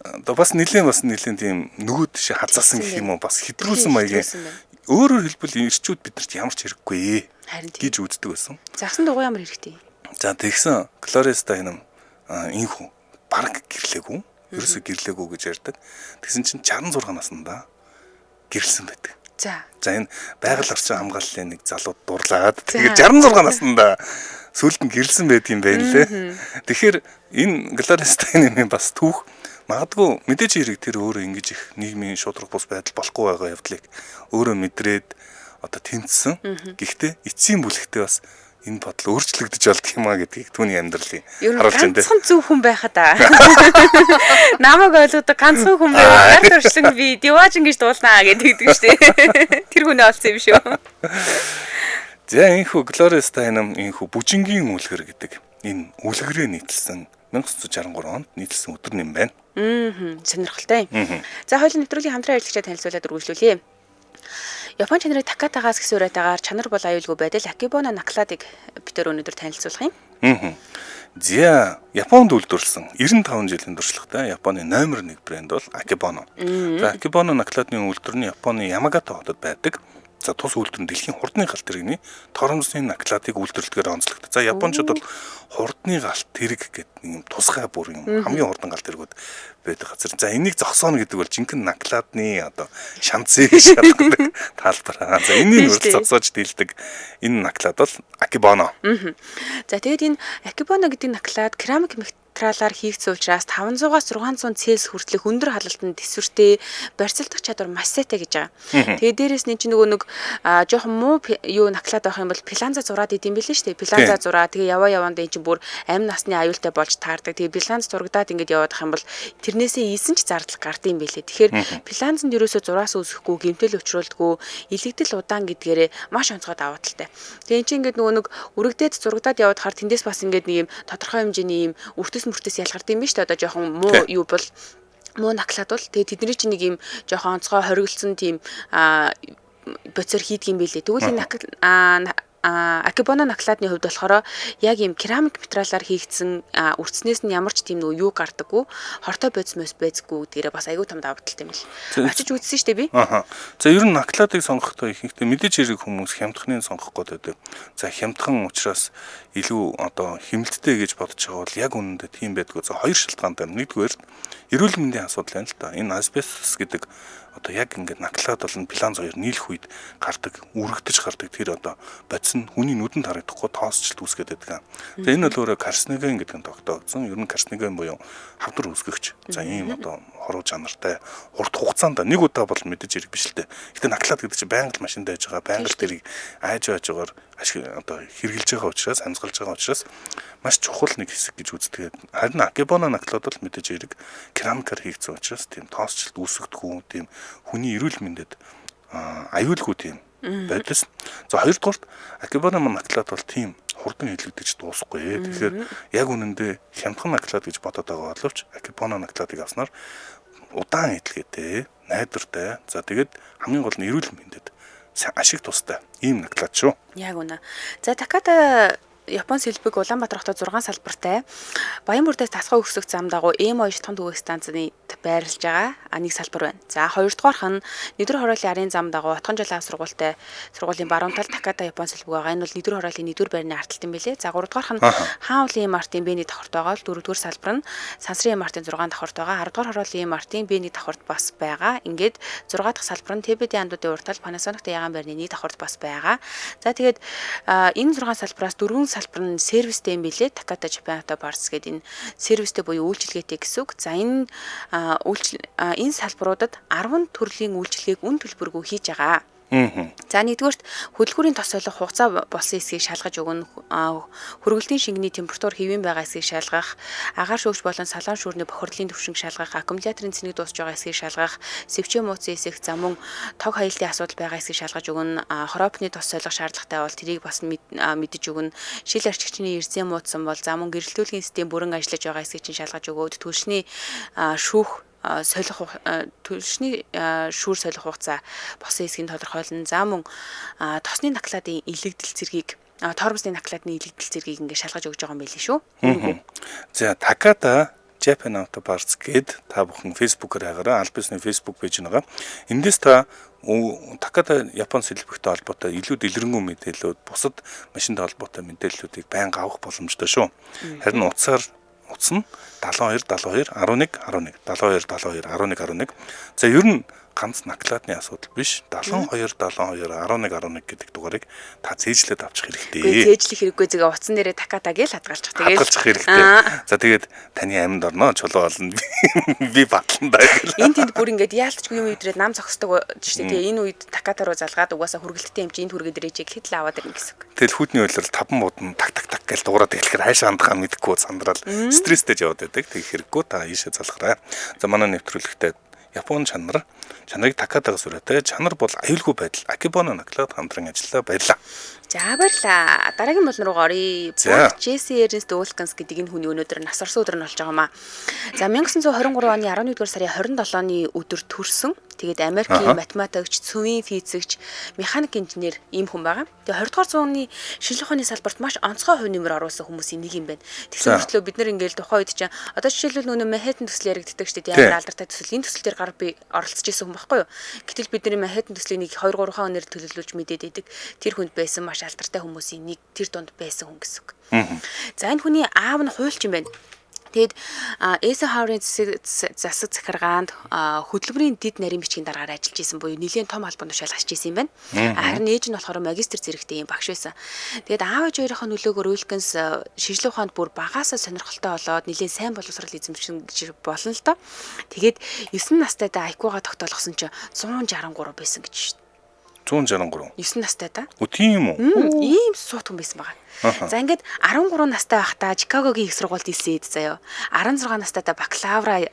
Одоо бас нэлээд тийм нөгөө тийш хазаасан гэх юм уу, бас хэтрүүлсэн маягийн. Өөрөөр хэлбэл ирчүүд биднэрт ямар ч хэрэггүй гэж үздэг байсан.
Загсан дугуй ямар хэрэгтэй?
За тэгсэн Глория Стайнем инхүү бараг гэрлээгүй. Ерөөсөө гэрлээгүй гэж ярьдаг. Тэгсэн чинь 66 наснда гэрлсэн байдаг.
За.
За энэ байгаль орчин хамгааллын нэг залууд дурлаад тэгээд 66 наснда сүүлд нь гэрлсэн байдаг юм байна лээ. Тэгэхээр энэ Глория Стайнемийн бас түүх магадгүй мэдээж хэрэг тэр өөрөө ингэж их нийгмийн шударга бус байдал болохгүй байгаа явдлыг өөрөө мэдрээд одоо тэмцсэн. Гэхдээ эцсийн бүлэгтээ бас энэ бодол өөрчлөгдөж болдго юм а гэдгийг түүний амьдралын
харуулж байна. Ганцхан зөв хүн байхад аа. Намайг ойлгодог ганцхан хүн байвал гар туршлан би диваажин гэж дуулнаа гэдэг шүү дээ. Тэр хүнээ олсон юм шүү.
За энэхүү Глория Стайнем энэхүү бүжингийн үлгэр гэдэг энэ үлгэрээ нийтэлсэн 1963 онд нийтэлсэн өдөр юм байна.
Сонирхолтой. За хоёулын нэвтрүүлгийн хамтран ажиллагчдад танилцуулаад үргэлжлүүлье. Япон чанарыг Такатагаас гэсэн уриатаагаар чанар бол аюулгүй байдал Акибоно Накладыг битэр өнөөдөр танилцуулах юм.
За Японд үйлдвэрлэсэн 95 жилийн туршлагатай Японы номер 1 брэнд бол Акибоно. За Акибоно Накладны үйлдвэр нь Японы Ямагата хотод байдаг. За тус үйлдвэр нь дэлхийн хурдны галт тэрэгний торомсны накладыг үйлдвэрлэдгээр онцлогдсон. За Япончууд бол хурдны галт тэрэг гэдэг нэг юм тусгай бүр юм хамгийн хурдан галт тэргүүд байдаг газар. За энийг зогсооно гэдэг бол жинхэнэ накладны одоо шанцыг шалгадаг талбар. За энэний үрд зогсоож дийлдэг энэ наклад бол Акибоно.
За тэгээд энэ Акибоно гэдэг наклад керамик материалаар хийгдсэн учраас 500-аас 600 Цельс хүртэлх өндөр халалтанд төсвөртэй барьцалдах чадвар маш сайтай гэж байгаа. Тэгээ дээрэс нь чинь нөгөө нэг жоохон муу юу наклаад байх юм бол пиланза зураад идэм билээ шүү дээ. Пиланза зураа тэгээ яваа яваандаа эн чинь бүр амь насны аюултай болж таардаг. Тэгээ пиланз зурагдаад ингээд яваад ах юм бол тэрнээсээ ийсэн ч зардал гард юм билээ. Тэгэхээр пиланзанд ерөөсөө зураас үүсэхгүй, гэмтэл учруулдаггүй, илэгдэл удаан гэдгээрээ маш онцгой давуу талтай. Тэгээ эн чинь ингээд нөгөө нэг үрэгдээд зурагдаад яваад хаар тэндээс бас ингээд нэг юм тодорхой хэмжээний юм өртөс мөртөөс ялгард юм биш үү? Одоо жоохон муу юу бол муу наклаад бол тэгээ тэдний чинь нэг юм жоохон онцгой хоригдсон тийм боцор хийдэг юм билээ. Тэгвэл энэ Акибоно накладны хувьд болохоор яг ийм керамик материалаар хийгдсэн үрцнээс нь ямар ч тийм нөгөө юу гардаггүй, хортой бодис мөс байцгүй гэдгээрээ бас айгүй том давуу талтай юм л. Очиж үзсэн шүү дээ би.
Аха. За ер нь накладыг сонгохдоо ихэнхдээ мэдээж хэрэг хүмүүс хямдхныг сонгох гээд байдаг. За хямдхан учраас илүү одоо хэмнэлттэй гэж бодож байгаа бол яг үнэндээ тийм байдгүй. За хоёр шалтгаантай. Нэгдүгээр эрүүл мэндийн асуудал байна л да. Энэ асбестос гэдэг одоо яг ингээд наклаад болон планз хоёр нийлэх үед гардаг, үрэгдэж гардаг тэр одоо бодис нь хүний нүдэнд харагдахгүй тоосчлт үүсгээд байдаг. За энэ бол өөрөө карциноген гэдэг нь тогтоогдсон. Ер нь карциноген буюу хавдар үүсгэгч. За ийм одоо хоруу чанартай урт хугацаанд нэг удаа бол мэдээж хэрэг биш л дээ. Гэтэ наклаад гэдэг чинь байнга л машинд байж байгаа, байнга л тэрийг айж байжгаар одоо хэрглэж байгаа учраас, амсгалж байгаа учраас маш чухал нэг хэсэг гэж үздэг. Харин акибоно наклаад бол мэдээж хэрэг керамикаар хийгдсэн учраас тийм тоосчлт үүсгдэггүй, тийм хүний эрүүл мэндэд аюулгүй тийм байдалс. За хоёрдугаарт акибоно наклаад бол тийм хурдан хэлэгдэж дуусахгүй. Тэгэхээр яг үнэндээ хямдхан наклаад гэж бодоод байгаа боловч акибоно накладыг авснаар удаан идэлгээтэй, найдвартай. За тэгээд хамгийн гол нь эрүүл мэндэд ашиг тустай ийм наклаад шүү.
Яг үнэ. За Таката Япон сэлбэг Улаанбаатар хотод 6 салбартай Баян бүрдээс тасгай өсөх зам дагуу М2 шатхан түгээх станцны байрлаж байгаа нэг салбар байна. За хоёрдугаарх нь Нэгдүгээр хорооллын арын зам дагуу Отгонжолын сургуультай сургуулийн баруун талд Таката Япон сэлбэг байгаа. Энэ бол Нэгдүгээр хорооллын нэгдүгээр байрны арталт юм билээ. За гуравдугаарх нь Хаан уулын MRT-ийн Б1 давхарт байгаа бол дөрөвдүгээр салбар нь Сансрын MRT-ийн 6 давхарт байгаа. 10 дугаар хорооллын MRT-ийн Б1 давхарт бас байгаа. Ингээд 6 дахь салбар нь ТБД андуудын урд тал Panasonic-ийн ягаан байрны 1 давхарт бас байгаа. За тэгээд энэ 6 салбараас 4 салбар нь сервистэй юм билээ. Takata Japan Auto Parts гэдэг энэ сервистэй буюу үйлчилгээтэй гэсэн үг. За энэ энэ салбаруудад 10 төрлийн үйлчилгээг үн төлбөргүй хийж байгаа. За нэгдүгээрт хөдөлгүүрийн тос солих хугацаа болсон эсэхийг шалгаж өгнө, хөргөлтийн шингэний температур хэвийн байгаа эсэхийг шалгах, агаар шүүгч болон салон шүүрний бохирдлын түвшинг шалгах, аккумуляторын цэник дуусж байгаа эсэхийг шалгах, сэвчээ мууцсан эсэх, за мөн тог хаялтын асуудал байгаа эсэхийг шалгаж өгнө, хоропны тос солих шаардлагатай бол тэрийг бас мэдэж өгнө, шил арчигчны эрзэн муудсан бол за мөн гэрэлтүүлгийн систем бүрэн ажиллаж байгаа эсэхийг чинь шалгаж өгөөд түлшний шүүх солих түлшний шүүр солих хугацаа босон хэсгийг тодорхойлно. За мөн тосны накладын илэгдэл зэргийг тормосны накладны илэгдэл зэргийг ингээд шалгаж өгч байгаа юм байли шүү.
За Takata Japan Auto Parts гээд та бүхэн Facebook-оор хайгаарай. Аль бисны Facebook пэйж байгаа. Эндээс та Takata Япон сэлбэгтэй холбоотой илүү дэлгэрэнгүй мэдээллүүд, бусад машинтай холбоотой мэдээллүүдийг байнга авах боломжтой шүү. Харин утсаар утас нь 72 72 11 11 72 72 11 11. За ер нь ганц накладны асуудал биш. 72 72 11 11 гэдэг дугаарыг та цээжлээд авчих хэрэгтэй.
Үгүй цээжлэх хэрэггүй зэгээ утсан дээрээ Takata гэж хадгалчих.
Тэгээд хадгалчих хэрэгтэй. За тэгээд таны амьд орно чулуу олно. Би батлан даа
гэл. Энэ тэнд бүр ингээд яалтчгүй юм өдрөөд нам зогсдог шүү дээ. Тэгээ энэ үед Takata руу залгаад угаасаа хүргэлттэй юм чи энд хүргээд ирээч гэхэд л аваад ирнэ гэсэн үг.
Тэгэл хүүтний үйлрэл 5 муудан так так так гэж дуурайд эхлэхээр хайшаа хандахаа мэдэхгүй сандрал стресстэй яваад байдаг. Тэг хэрэггүй та ийшээ залгараа. За манай нэвтрүүлэгтээ Япон чанарыг Такатагаас үрээтэй. Чанар бол аюулгүй байдал. Акибоно наклаад хамтран ажиллаа. Баярлалаа.
За За баярлаа. Дараагийн болон руу оръё. Джесси Эрнст Уилкинс гэдэг энэ хүний өнөөдөр нас орсон өдөр нь болж байгаа юм аа. За 1923 оны 11-р сарын 27-ны өдөр төрсөн. Тэгээд Америкийн математикч, цөмийн физикч, механик инженер ийм хүн байгаа. Тэгээд 20 дугаар зууны шинжлэх ухааны салбарт маш онцгой хувь нэмэр оруулсан хүмүүсийн нэг юм байна. Тэгсэн мөртлөө бид нар ингээл тухайн үед чинь одоо жишээлбэл нүүнэ Манхэттен төсөл яригддаг шүү дээ. Ямар алдартай төсөл. Энэ төсөл дээр гар би оролцож исэн хүн байхгүй юу? Гэтэл бид нар Манхэттен төслийг нэг 2 3 хаан өнөр төлөвлөж мэдээд идэг. Тэр хүнд байсан маш алдартай хүмүүсийн нэг тэр дунд байсан хүн гэсэн үг. За энэ хүний аав нь хуульч юм байна. Тэгэд Эйзенхауэрийн засаг захиргаанд хөдөлмөрийн дэд нарийн бичгийн дараагаар ажиллаж исэн буюу нэлээд том албан тушаал хасч исэн юм байна. Харин ээж нь болохоор магистр зэрэгтэй юм багш байсан. Тэгээд аав ээж хоёрын нөлөөгөөр Уилкинс шинжлэх ухаанд бүр багаасаа сонирхолтой болоод нэлээд сайн боловсрал эзэмшсэн гэж болно л доо. Тэгээд 9 настайдаа IQ-га тогтоолгосон чинь 163 байсан гэж шүү дээ.
163.
9 настай да.
Үгүй тийм үү?
Ийм суут хүн байсан байгаа. За ингээд 13 настай байхдаа Чикагогийн их сургуульд илсээд заяо. 16 настайдаа бакалавра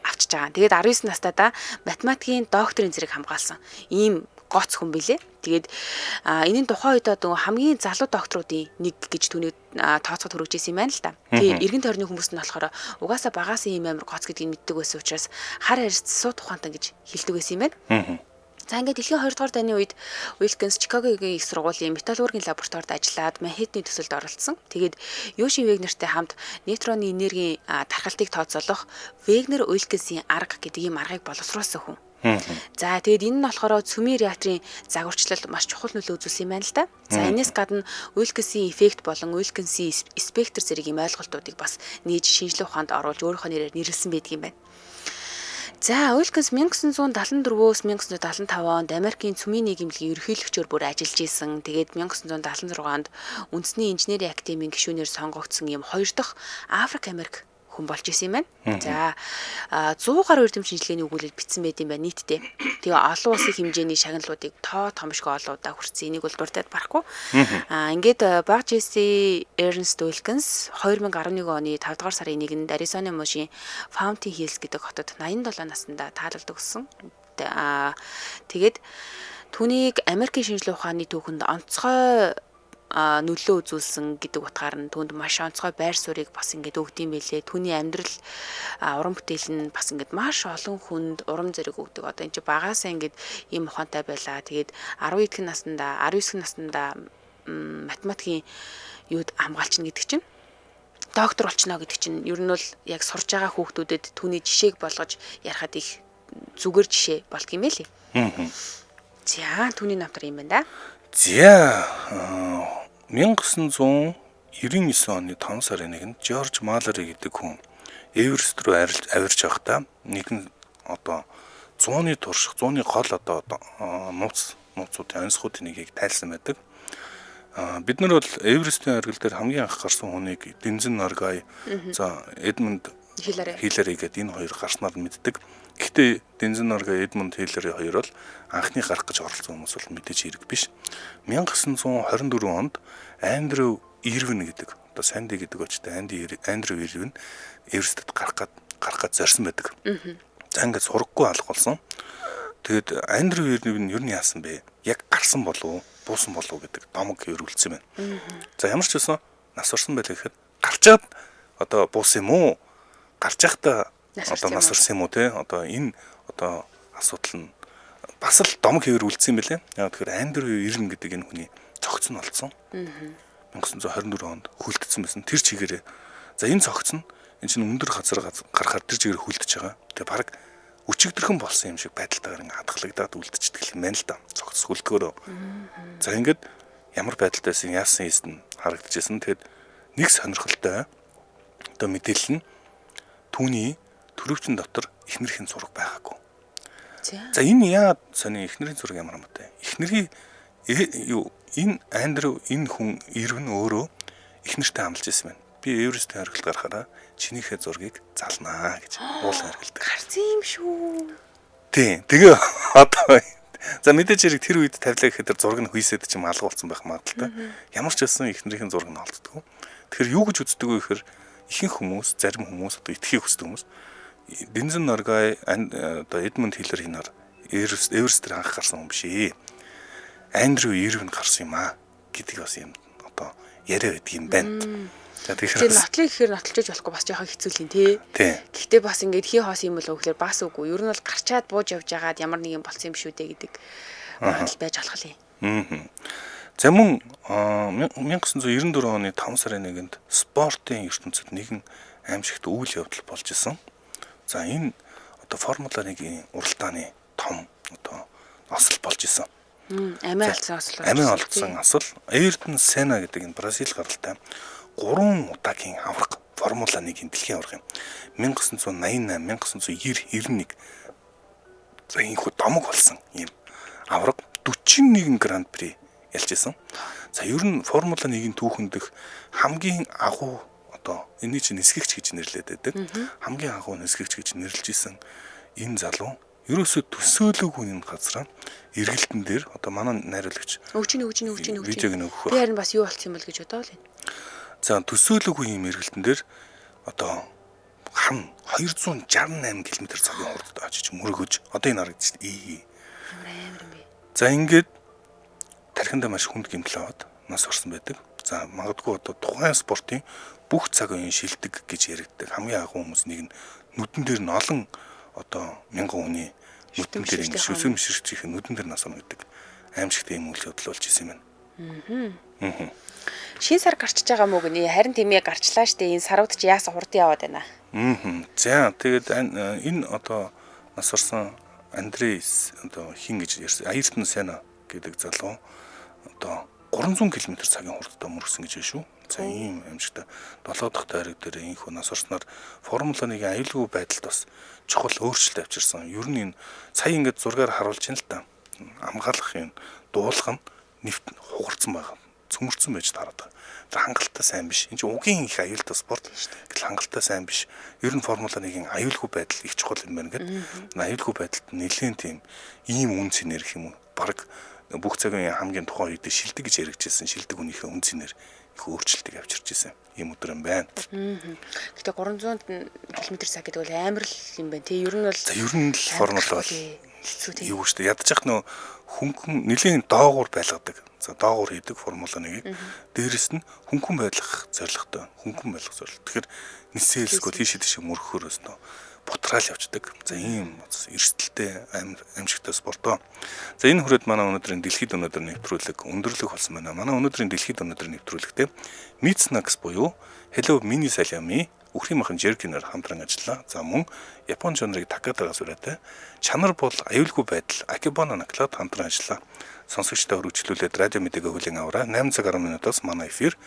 авчиж байгаа. Тэгээд 19 настайдаа математикийн докторийн зэрэг хамгаалсан. Ийм гоц хүн билээ. Тэгээд энэ тухайн үед одоо хамгийн залуу докторуудын нэг гэж түүнийг тооцоход хүрэж исэн юм байна л да. Тэгээ эргэн тойрны хүмүүс нь болохоор угаасаа багаас ийм амар гоц гэдгийг мэддэг байсан учраас хар арьс суут ухаантай гэж хэлдэг байсан юм байна. За ингээд дэлхийн 2 дугаар дайны үед Уилкинс Чикагогийн их сургуулийн металлургийн лабораторид ажиллаад Манхэттений төсөлд оролцсон. Тэгээд Йоши Вегнертэй хамт нейтроны энергийн тархалтыг тооцоолох Вегнер Уилкинсийн арга гэдэг ийм аргыг боловсруулсан хүн. За тэгээд энэ нь болохоор цөмийн реакторын загварчлал маш чухал нөлөө үзүүлсэн юм байна л да. За энэс гадна Уилкинсийн эффект болон Уилкинсийн спектр зэрэг ийм ойлголтуудыг бас нээж шинжлэх ухаанд оруулж өөрийнхөө нэрээр нэрлсэн байдаг юм байна. За Уилкинс 1974-өөс 1975 онд Америкийн цөмийн нийгэмлэгийн ерөнхийлөгчөөр бүр ажиллаж исэн. Тэгээд 1976 онд үндэсний инженерийн академийн гишүүнээр сонгогдсон юм хоёр дахь Африк Америк хүн болж исэн юм байна. За 100 гаруй эрдэм шинжилгээний өгүүлэл бичсэн байт юм байна нийтдээ. Тэгээ олон улсын хэмжээний шагналуудыг тоо томшгүй олон удаа хүртсэн. Энийг бол дуртад барахгүй. Ингээд баг Джесси Эрнст Уилкинс 2011 оны 5 дугаар сарын 1-нд Аризона мужийн Fountain Hills гэдэг хотод 87 наснда таалалд өгсөн. Тэгээд түүнийг Америкийн шинжлэх ухааны түүхэнд онцгой нөлөө үзүүлсэн гэдэг утгаар нь түүнд маш онцгой байр суурийг бас ингээд өгд юм билээ. Түүний амьдрал уран бүтээл нь бас ингээд маш олон хүнд урам зориг өгдөг. Одоо энэ чи багаасаа ингээд ийм ухаантай байлаа. Тэгээд 12 наснда, 19 наснда математикийн юуд хамгаалчна гэдэг чинь доктор болчихно гэдэг чинь ер нь бол яг сурж байгаа хүүхдүүдэд түүний жишээг болгож ярихад их зүгээр жишээ болдго юм байлээ. За түүний намтар юм байна да.
За 1999 оны 5 сарын 1-нд Жорж Маллари гэдэг хүн Эверест рүү авирч явахдаа нэгэн одоо зууны турших, зууны гол одоо нууцуудын онцгойд нэгийг тайлсан байдаг. Бид нар бол Эверестийн оргил дээр хамгийн анх гарсан хүнийг Дэнзэн Норгай, за Эдмунд Хиллари гэдэг энэ хоёр гарснаар мэддэг. Гэхдээ Дэнзэн Норгай, Эдмунд Хиллари хоёр бол анхны гарах гэж оролцсон хүмүүс бол мэдээж хэрэг биш. 1924 онд Андрю Ирвин гэдэг одоо Санди гэдэг очтой Андрю Ирвин Эверестэд гарах гад зорьсон байдаг. За ингээд сураггүй алга болсон. Тэгээд Андрю Ирвин ер нь яасан бэ? Яг гарсан болов уу, буусан болов уу гэдэг домог хэврүүлсэн байна. За ямар ч байсан нас орсон байлаа гэхэд гарчаад одоо буусан юм уу? Гарч явахдаа одоо нас орсон юм уу те? Одоо энэ одоо асуудал нь бас л домог хэвэр үлдсэн юм билээ. Яг тэгэхээр Андрю Ирвин гэдэг энэ хүний цогц нь олдсон. 1924 онд хүлдсэн байсан. Тэр чигээрээ за энэ цогц нь энэ чинь өндөр газар гарахаар тэр чигээр хүлдэж байгаа. Тэгээ баг өчигдөрхөн болсон юм шиг байдалтайгаар ингээ хадгалагдаад үлдчихдэг юм байна л да. Цогц хүлдгөөрөө. За ингээд ямар байдалтай байсан, яасан ийсэн харагдчихсэн. Тэгэд нэг сонирхолтой одоо мэдээлэл нь түүний төрөвчн дотор эхнэрийн зураг байгаагүй. За энэ яа сони эхнэрийн зураг ямар хамаатай. Эхнэрийн юу энэ Андрю энэ хүн Ирвин өөрөө эхнэртэй амлаж ирсэн байна. Би Эверестийн оргилд гарахаараа чинийхээ зургийг залнаа гэж уулын оргилд.
Гарсан юм шүү.
Тийм. Тэгээ одоо за мэдээж хэрэг тэр үед тавилаа гэхэд тэр зураг нь хүйсэд ч юм алга болсон байх магадaltaй. Ямар ч байсан эхнэрийн зураг нь олддгоо. Тэгэхээр юу гэж үздэг вэ гэхээр ихэнх хүмүүс, зарим хүмүүс одоо итгэхийг хүсдэг хүмүүс Дэнзэн Норгай одоо Эдмунд Хиллари нар Эверест дээр анх гарсан хүн биш ээ. Андрю Ирвин гарсан юм аа гэдэг бас юм одоо яриа байдаг юм байна.
За тэгэхээр нотлыг гэхээр нотлож болохгүй бас жоохон хэцүү л юм тий. Гэхдээ бас ингээд хий хоос юм болов гэхээр бас үгүй. Ер нь бол гарчаад бууж явж байгаад ямар нэг юм болсон юм шүү дээ гэдэг магадлал байж болох
юм. За мөн 1994 оны 5 сарын 1-нд спортын ертөнцид нэгэн аимшигт үйл явдал болж исэн. За энэ одоо Формула 1-ийн уралдааны том одоо осол болж исэн.
Амиа алдсан осол.
Амиа алдсан осол. Ayrton Senna гэдэг энэ Бразил гаралтай 3 удаагийн аварга Формула 1-ийн дэлхийн аварга юм. 1988, 1990, 91 за ийхүү домог болсон юм аварга 41 гранд при ялж исэн. За ер нь Формула 1-ийн түүхэн дэх хамгийн агуу одоо энэний чинь нисгэгч гэж нэрлэдэг байдаг. Хамгийн агуу нисгэгч гэж нэрлэж исэн энэ залуу ерөөсөө төсөөлөөгүй энэ газараа эргэлтэн дээр одоо манай найруулагч
өгч
видеог нь өгөх.
Би харин бас юу болцсон юм бол гэж бодоол юм.
За төсөөлөөгүй юм эргэлтэн дээр одоо хан 268 км цагийн хурдд очиж мөргөж одоо энэ харагдаж ээ.
Ямар амар юм бэ.
За ингээд тархиндаа маш хүнд гэмтэл аваад нас орсон байдаг. За магадгүй одоо тухайн спортын бүх цаг үеийн шилдэг гэж яригддаг хамгийн агуу хүмүүс нэг нь нүдэн дээр нь олон одоо мянган хүний нүдэн дээр ингэ шүсэм ширхчих нүдэн дээр нас орно гэдэг аимшигтай юм үйл явдал болж исэн юм
байна. Шин сар гарчиж байгаа мó гинэ. Харин тийм ээ гарчлаа штэ. Энэ сарууд чи яасан хурдан яваад байна.
За тэгээд энэ одоо нас орсон Андрес одоо хин гэж ярьсан. Ayrton Senna гэдэг залуу одоо 300 км цагийн хурдтай мөргсөн гэж байна шүү. За ийм аимшигтай 7 дахь тойрог дээр ийхүү нас орсноор Формула 1-ийн аюулгүй байдалд бас чухал өөрчлөлт авчирсан. Ер нь энэ сая ингээд зургаар харуулж байна л та. Амгаалах юм дуулга нь нэвт хугарсан байгаа. Цөмөрцөн байж тараад байгаа. Тэр хангалттай сайн биш. Энд чинь угийн их аюултай спорт. Гэтэл хангалттай сайн биш. Ер нь Формула 1-ийн аюулгүй байдал их чухал юм байна гэд. Аюулгүй байдалд нэлээд тийм ийм үн цэнэр гэх юм уу. Бараг бүх цагийн хамгийн тухайн үед шилдэг гэж яригдчихсэн шилдэг үнийхээ үн цэнэр их өөрчлөлтийг авчирч ирсэн ийм өдөр юм байна.
Гэтэ 300 км цаг гэдэг бол амар л юм байна тий. Ер нь бол
за ер нь л формула бол хэцүү тий. Юу шүү дээ. Ядчих нөө хөнгөн нэлийн доогуур байлгадаг. За доогуур хийдэг Формула 1-ийг. Дээрэс нь хөнгөн байлгах зорилготой. Хөнгөн байлгах зорилго. Тэгэхээр нисээлсгүй тийш тийш мөрөхөр өснө бутраал явцдаг. За ийм эрсдэлтэй аимшигтай спортоо. За энэ хүрээд манай өнөөдрийн дэлхийд өнөөдөр нэвтрүүлэг өндөрлөх болсон байна. Манай өнөөдрийн дэлхийд өнөөдөр нэвтрүүлэгтээ Mitsnax буюу Hello Mini Salami үхрийн махан Jerkin-ээр хамтран ажиллаа. За мөн Япон чанарыг Такатагаас ураатай чанар бол аюулгүй байдал Akebono Naklad хамтран ажиллаа. Сонсогчдод өргөжлүүлээд радио мэдээгээ хүлээн аваарай. 8 цаг 10 минутаас манай эфир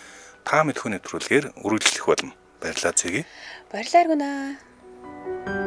та мэдхүү нэвтрүүлгээр үргэлжлэх болно. Баярлалаа зэги.
Баярлалаа Аргунаа.